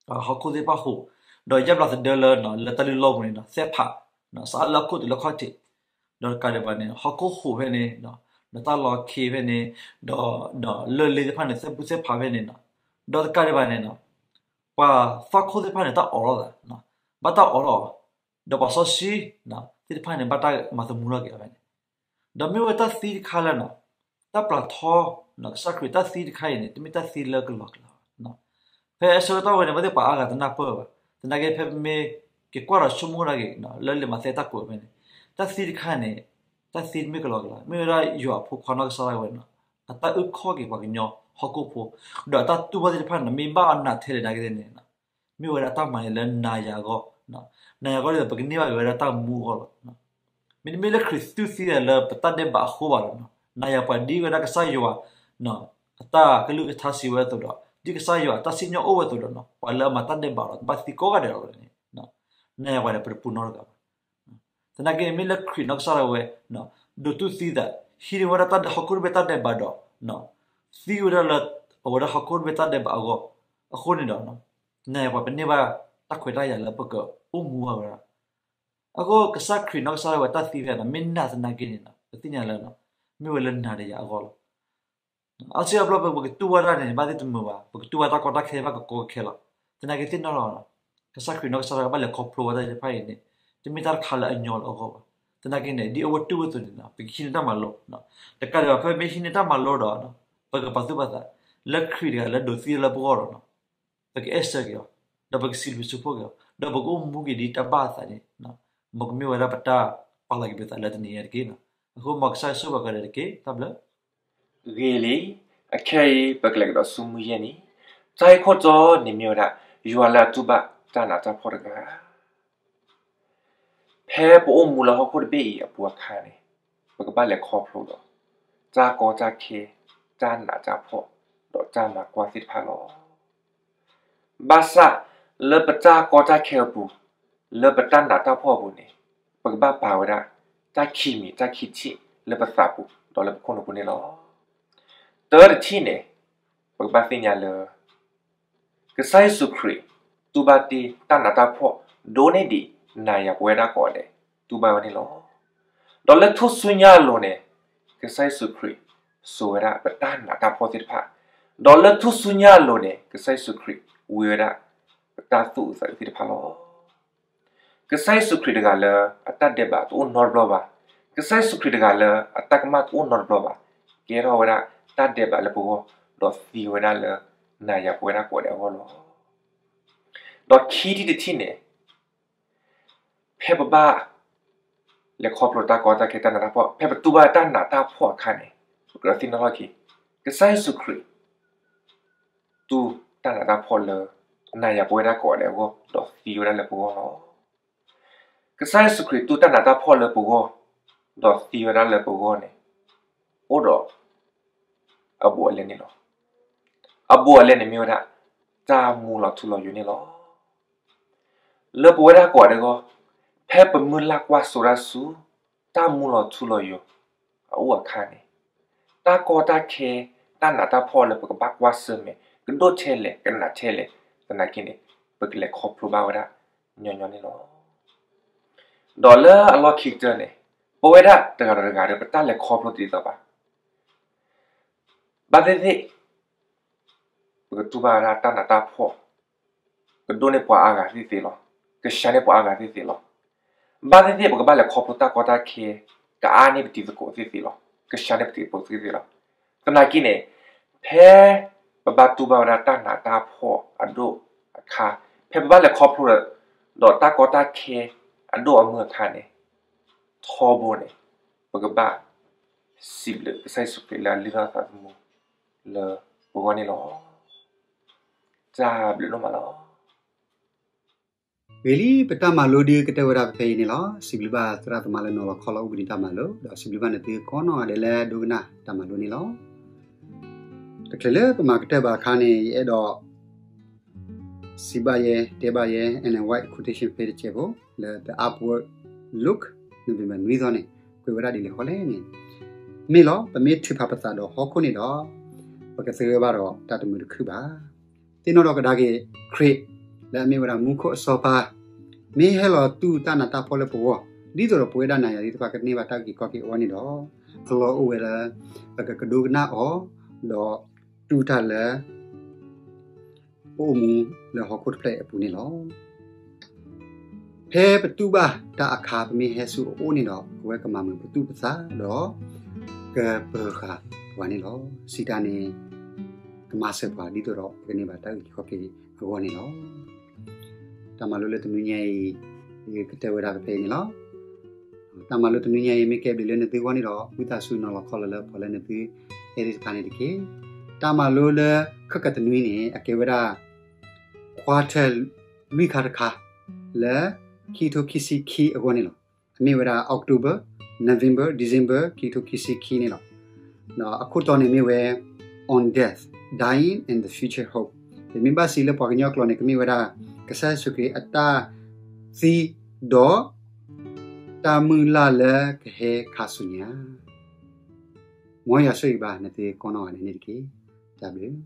ဟီၣ်ခိၣ်သ့ၣ်တဖၣ်ဟူး, ဒီးယါဘျါသဒၢလၢ လၢတၢ်လုၢ်လီၢ်ပူၤန့ၣ် သဲဖး စးလၢအခိၣ်တုၤလၢခီၣ်ထံး, ဒီးတကးဒံးဘၣ်န့ၣ် ဟီၣ်ခိၣ်ဟူးဖဲန့ၣ်, ဒီးတၢ်လီၤခံးဖဲန့ၣ်, ဒီးလၢၢ်လ့သ့ၣ်တဖၣ်န့ၣ် သဲဘူးသဲဖးဖဲန့ၣ်, ဒီးတကးဒံးဘၣ်န့ၣ် ပှၤသွၣ်ခိၣ်သ့ၣ်တဖၣ်န့ၣ် တၢ်အိးထီၣ်သး, ဘၣ်တၢ်အိးထီၣ်, ဒီးပှၤစီဆှံသ့ၣ်တဖၣ်န့ၣ် ဘၣ်တၢ်မၤသမူထီၣ်က့ၤအီၤဖဲန့ၣ်, ဒီးမ့ၢ်ဝဲတၢ်သံတခါလၢ တၢ်ပျၢ်ထီ ကစၢ်ခရံာ်တၢ်သံတခါအံၤန့ၣ် တမ့ၢ်တၢ်သံလၢကလီၤကလးဘၣ်. ဖဲအဆၢကတီၢ်ဝဲန့ၣ် ပှၤသ့ၣ်ပှၤအါဂၤတနၢ်ပၢၢ်ဘၣ်. သနာ်က့ဖဲမ့ၢ်က့ၤကွၢ်ဒီးဆိကမိၣ်ဒၣ်က့ၤ လၢလံာ်မးသဲတၢ်ကွဲးဖဲန့ၣ် တၢ်သံတခါန့ၣ် တၢ်သံတမ့ၢ်ကလီၤကလး မ့ၢ်ဝဲဒၣ်ယွၤအဖိခွါနီၢ်ကစၢ်ဒၣ်ဝဲန့ၣ် အတၢ်အုၣ်ခီၣ်က့ၤပှၤကညီဟီၣ်ခိၣ်ဖိ, ဒီးအတၢ်တူၢ်ဘၣ်သ့ၣ်တဖၣ်န့ၣ် မ့ၢ်ဘၣ်အီၤနာ်ထဲလဲၣ်နာ်က့န့ၣ် မ့ၢ်ဝဲဒၣ်တၢ်မၤန့ၣ်လၢနၤယၤအဂီၢ်, နၤယၤအဂီၢ်ဒ်သိး ပကန့ၢ်ဘၣ်က့ၤဝဲဒၣ်တၢ်မူအဂီၢ်လီၤ. မ့တမ့ၢ်လၢခရံာ်တူၢ်သံလၢပတၢ်ဒဲးဘးအဃိဘၣ်ဒီး နၤယၤပှၤဒ်ဝဲဒၣ်ကစၢ်ယွၤ အတၢ်ကလုၢ်ကထါစံးဝဲအသိးဒီး ဒ်ကစၢ်ယွၤအတၢ်စံၣ်ညီၣ်အိၣ်ဝဲအသိးဒီး ပှၤလၢအမၤတၢ်ဒဲးဘးဒီး ကဘၣ်သံကိးဂၤဒဲးလီၤန့ၣ် နၤယၤပှၤန့ၣ် ပတပူၤနီတဂၤဘၣ်. သနာ်က့ မ့ၢ်လၢခရံာ်နီၢ်ကစၢ်ဒၣ်ဝဲ ဒိးတူၢ်သံသး ဟံးန့ၢ်ဝဲဒၣ်တၢ်ဟီၣ်ခိၣ်တဘ့ၣ်တၢ်ဒဲးဘးဒီး သံဝဲဒၣ်လၢ အဝဲဒၣ်ဟီၣ်ခိၣ်တဘ့ၣ်တၢ်ဒဲးဘးအဂီၢ် အဃိန့ၣ်ဒီး နၤယၤပှၤပန့ၢ်ဘၣ်တၢ်ခွဲးတၢ်ယာ်လၢပကအိၣ်မူဘၣ်ဝဲဒၣ်. အဃိကစၢ်ခရံာ်နီၢ်ကစၢ်ဒၣ်ဝဲတၢ်သံဖဲန့ၣ် မ့ၢ်နာ်သနာ်က့န့ၣ် ပသ့ၣ်ညါလၢ မ့ၢ်ဝဲလၢနၤဒီးယၤအဂီၢ်လီၤ. အါစုအါဘျီပကတူၢ်ဘၣ်တၢ်န့ၣ် ဘၣ်သ့ၣ်တမုာ်ဘၣ်, ပကတူၢ်ဘၣ်တၢ်ကီတၢ်ခဲဘၣ်ကကီကခဲလီၤ. သနာ်က့သ့ၣ်နီၣ်လီၤ, ကစၢ်ခရံာ်နီၢ်ကစၢ်ဒၣ်ဝဲဘၣ်လဲၤခီဖျိဝဲဒၣ်သ့ၣ်တဖၣ်အံၤန့ၣ် တမ့ၢ်တၢ်တခါလၢအညီလၢအဂီၢ်ဘၣ်. သနာ်က့န့ၣ် ဒ်အဝဲတူၢ်ဝဲအသိးန့ၣ် ပကဟံးန့ၢ်တၢ်မၤလိ, တကးဒံးဘၣ် ဖဲပမ့ၢ်ဟံးန့ၢ်တၢ်မၤလိဒီး ပကပာ်သူၣ်ပာ်သး လၢခရံာ်တဂၤလၢဒိးသံလၢပဂီၢ်ဒီး ပကအဲၣ်ဆၢက့ၤအီၤ, ဒီးပကစံးဘျုးစံးဖှိၣ်က့ၤအီၤ, ဒီးပကအိၣ်မူက့ၤဒ်တၢ်ဘၣ်အသးန့ၣ် မ်ကမ့ၢ်ဝဲဒၣ်ပတၢ်ပာ်လီၤက့ၤပသးလၢတနံၤညါတက့ၢ်. အဃိမ်ကစၢ်ယွၤဆိၣ်ဂ့ၤပှၤကိးဂၤဒဲးတက့ၢ်. တၢ်ဘျုး ဂ့ၤလံ, အခဲအံၤ ပကလဲၤကဒီးဆူမုၢ်ယဲၢ်နံၤ, တၢ်ဂ့ၢ်ခိၣ်တီန့ၣ်မ့ၢ်ဝဲဒၣ် ယွၤလၢအတူၢ်ဘၣ်တၢ်နးတၢ်ဖှီၣ်တဂၤ. ဖဲပအိၣ်မူလၢဟီၣ်ခိၣ်တဘ့ၣ်အံၤအပူၤအခါန့ၣ် ပကဘၣ်လဲၤခီဖျိဒီး တၢ်ကီတၢ်ခဲ, တၢ်နးတၢ်ဖှီၣ်, ဒီးတၢ်မၤကွၢ်သ့ၣ်တဖၣ်လီၤ. ဘၣ်ဆၣ်လၢပတၢ်ကီတၢ်ခဲအပူၤ, လၢပတၢ်နးတၢ်ဖှီၣ်အပူၤန့ၣ် ပကဘၣ်ပာ်ဝဲဒၣ် တၢ်ခံးမံၤတၢ်ခံးထံၣ်လၢပသးပူၤ ဒီးလၢပခိၣ်နူာ်ပူၤန့ၣ်လီၤ. တၢတထံၣ်န့ၣ် ပကဘၣ်သ့ၣ်ညါလၢ ကစၢ်ယ့ၣ်ၡူးခရံာ် တူၢ်ဘၣ်တ့ၢ်တၢ်နးတၢ်ဖှီၣ်ဒိၣ်န့ၢ်ဒံးနၤယၤပဝဲဒၣ်ကိးဂၤဒဲး တူၢ်ဘၣ်ဝဲန့ၣ်လီၤ. ဒီးလၢထူၣ်စုညါအလိၤန့ၣ် ကစၢ်ယ့ၣ်ၡူးခရံာ် စိာ်ဝဲဒၣ်ပတၢ်နးတၢ်ဖှီၣ်သ့ၣ်တဖၣ်, ဒီးလၢထူၣ်စုညါအလိၤန့ၣ် ကစၢ်ယ့ၣ်ၡူးခရံာ် ဝံဝဲဒၣ် ပတၢ်သူၣ်အုးသးအုးသ့ၣ်တဖၣ်လီၤ. ကစၢ်ယ့ၣ်ၡူးခရံာ်တဂၤလၢ အတၢ်ဒဲးဘးတအိၣ်နီတဘျီဘၣ်, ကစၢ်ယ့ၣ်ၡူးခရံာ်တဂၤလၢ အတၢ်ကမၣ်တအိၣ်နီတဘျီဘၣ်, ကဲထီၣ်ဝဲဒၣ်တၢ်ဒဲးဘးလၢပဂီၢ်, ဒီးသံဝဲဒၣ်လၢ နၤယၤပဝဲဒၣ်ကိးဂၤဒဲးအဂီၢ်လီၤ. ဒီးခံထံၣ်တထံၣ်န့ၣ် ဖဲပဘၣ် လဲၤခီဖျိတၢ်ကီတၢ်ခဲတၢ်နးတၢ်ဖှီၣ်, ဖဲပတူၢ်ဘၣ်တၢ်နးတၢ်ဖှီၣ်အခါန့ၣ် ပကြၢးသ့ၣ်နီၣ်ထီၣ်က့ၤ ကစၢ်ယ့ၣ်ၡူးခရံာ် တူၢ်တၢ်နးတၢ်ဖှီၣ်လၢ နၤယၤပဝဲဒၣ်ကိးဂၤဒဲးအဂီၢ်, ဒီးသံဝဲဒၣ်လၢပဂီၢ်လီၤ. ကစၢ်ယ့ၣ်ၡူးခရံာ်တူၢ်တၢ်နးတၢ်ဖှီၣ်လၢပဂီၢ်, ဒီးသံဝဲဒၣ်လၢပဂီၢ်န့ၣ် အိၣ်ဒီး အဘူးအလဲန့ၣ်လီၤ. အဘူးအလဲန့ၣ်မ့ၢ်ဝဲဒၣ် တၢ်မူလီၤထူလီၤယိာ်န့ၣ်လီၤ. လၢပဝဲဒၣ်ကိးဂၤဒဲးအဂီၢ်, ဖဲပမုၢ်လၢ်ကွၢ်စိဒၣ်ဆူ တၢ်မူလီၤထူလီၤယိာ်အအိၣ်အခါန့ၣ်, တၢ်ကီတၢ်ခဲ, တၢ်နးတၢ်ဖှီၣ်လၢပကဘၣ်ကွၢ်ဆၢၣ်မဲာ် ကဒိၣ်ထဲလဲၣ် ကနးထဲလဲၣ်, သနာ်က့န့ၣ် ပကလဲၤခီဖျိဘၣ်ဝဲဒၣ်ညီညီန့ၣ်လီၤ. ဒီးလၢအလီၢ်ခံကတၢၢ်န့ၣ်, ပဝဲဒၣ်တဂၤဒီးတဂၤဒီး ပတၢ်လဲၤခီဖျိတဒ်သိးဘၣ်. ဘၣ်သ့ၣ်သ့ၣ် ပကတူၢ်ဘၣ်ဝဲဒၣ်တၢ်နးတၢ်ဖှီၣ် ကဒိၣ်န့ၢ်ပှၤအါဂၤသ့ၣ်သ့ၣ်လီၤ. ကဆှၢန့ၢ်ပှၤအါဂၤသ့ၣ်သ့ၣ်လီၤ. ဘၣ်သ့ၣ်သ့ၣ် ပကဘၣ်လဲၤခီဖျိတၢ်ကီတၢ်ခဲ ကအါန့ၢ်ပတံၤသကိးသ့ၣ်သ့ၣ်လီၤ. ကဆှၢန့ၢ်ပတံၤသကိးသ့ၣ်သ့ၣ်လီၤ. သနာ်က့န့ၣ်, ဖဲပဘၣ်တူၢ်ဘၣ်ဝဲဒၣ်တၢ်နးတၢ်ဖှီၣ်အဒိၣ်အခါ, ဖဲပဘၣ်လဲၤခီဖျိဒီးတၢ်ကီတၢ်ခဲအဒိၣ်အမုၢ်အခါန့ၣ်, ထီဘိန့ၣ် ပကဘၣ် စံးဘျုးကစၢ်ယ့ၣ်ၡူးခရံာ်လၢအလုၢ်ထီၣ်သးသမူလၢပဂီၢ်န့ၣ်လီၤ. တၢ်ဘျုးဒိၣ်မးလီၤ. ဂ့ၤလံ, ပတၢ်မၤလိဒုးကတၢၢ်ဝဲဒၣ်ဖဲအံၤန့ၣ်လီၤ. စံးဘျုးဘၣ်သရၣ်သမါလၢနီၤလီၤခီလီၤအိၣ်ဘှံးနံၤတၢ်မၤလိ, ဒီးစံးဘျုးဘၣ်နသုကိးနီၢ်ဂၤဒဲးလၢဒိကနၣ်တၢ်မၤလိန့ၣ်လီၤ. တချုးလၢပမၤကတၢၢ်ဘၣ်အခါန့ၣ် ယအဲၣ်ဒိး စံးဘၣ်ယဲ, တဲဘၣ်ယဲ Ellen White quotation ဖဲတစဲးဖိ လၢ The Upward Look, November နွံသီန့ၣ် ကွဲးဝဲဒၣ်ဒ်လဲၣ်ဃီလဲၣ်န့ၣ်, မ့ၢ်လီၤ, ပမ့ၢ်ထုးဖးပသးဒီးဟီၣ်ခိၣ်န့ၣ်ဒီး ပကသဂၢၢ်ဘၣ်ဒီးတၢ်တမုာ်တခုၣ်ဘၣ်. သ့ၣ်နီၣ်ထီၣ်ကဒါက့ၤ ခရံာ်လၢအမ့ၢ်ဝဲဒၣ်မူခိၣ်အစီၤပၤ မ့ၢ်ဟဲလီၤတူၢ်တၢ်နးတၢ်ဖှီၣ်လၢပဂီၢ်, ဒ်သိးဒီးပဝဲဒၣ်နၤယၤသ့ၣ်တဖၣ်ကန့ၢ်ဘၣ်တၢ်အုၣ်က့ၤခီၣ်က့ၤအဂီၢ်န့ၣ်ဒီး, အလီၢ်အိၣ်ဝဲလၢ ပကကဒိကနၣ်အီၤ, ဒီးတူၢ်တၢ်လၢ ပအိၣ်မူလၢဟီၣ်ခိၣ်တဖျၢၣ်အံၤအပူၤန့ၣ်လီၤ. ဖဲပတူၢ်ဘၣ်တၢ်အခါ ပမ့ၢ်ဟဲဆူအအိၣ်န့ၣ်ဒီး အဝဲကမၤမုာ်ပသူၣ်ပသးဒီး ကပၢၤဃာ်ပှၤန့ၣ်လီၤ. စံးတၢ်န့ၣ် ကမၤစၢၤပှၤဒ်သိးဒီး ပကန့ၢ်ဘၣ်တၢ်အုၣ်က့ၤခီၣ်က့ၤအဂီၢ်န့ၣ်လီၤ. တၢ်မၤလိလၢတနွံညါအံၤ ကတၢၢ်ဝဲဒၣ်ဖဲအံၤန့ၣ်လီၤ. တၢ်မၤလိတနွံညါအံၤ မ့ၢ်ကဲဘျုးလၢနသုဂီၢ်န့ၣ်ဒီး ဝံသးစူၤနီၤလီၤခီလီၤလၢပှၤလၢနသုအဲၣ်သ့ၣ်တဖၣ်န့ၣ်တက့ၢ်. တၢ်မၤလိလၢ ခဲကတနွံန့ၣ် အကဲဝဲဒၣ် quarter လွံၢ်ခါတခါ လၢ ခံကထိခံဆံခံအဂီၢ်န့ၣ်လီၤ. အမ့ၢ်ဝဲဒၣ် October, November, December ခံကထိခံဆံခံန့ၣ်လီၤ. ဒီးအခိၣ်တီန့ၣ်မ့ၢ်ဝဲ On Death, Dying and the Future Hope. ပမ့ၢ်ဘၣ်စံးလၢပှၤကညီကျိာ်န့ၣ် ကမ့ၢ်ဝဲဒၣ် ကစၢ်ယ့ၣ်ၡူးခရံာ်အတၢ်သံဒီး တၢ်မုၢ်လၢ်လၢကဟဲခါဆူညါ. မ်ယွၤဆိၣ်ဂ့ၤဘၣ်နသုကိးနီၢ်ဂၤဒဲးန့ၣ်တက့ၢ်. တၢ်ဘျုး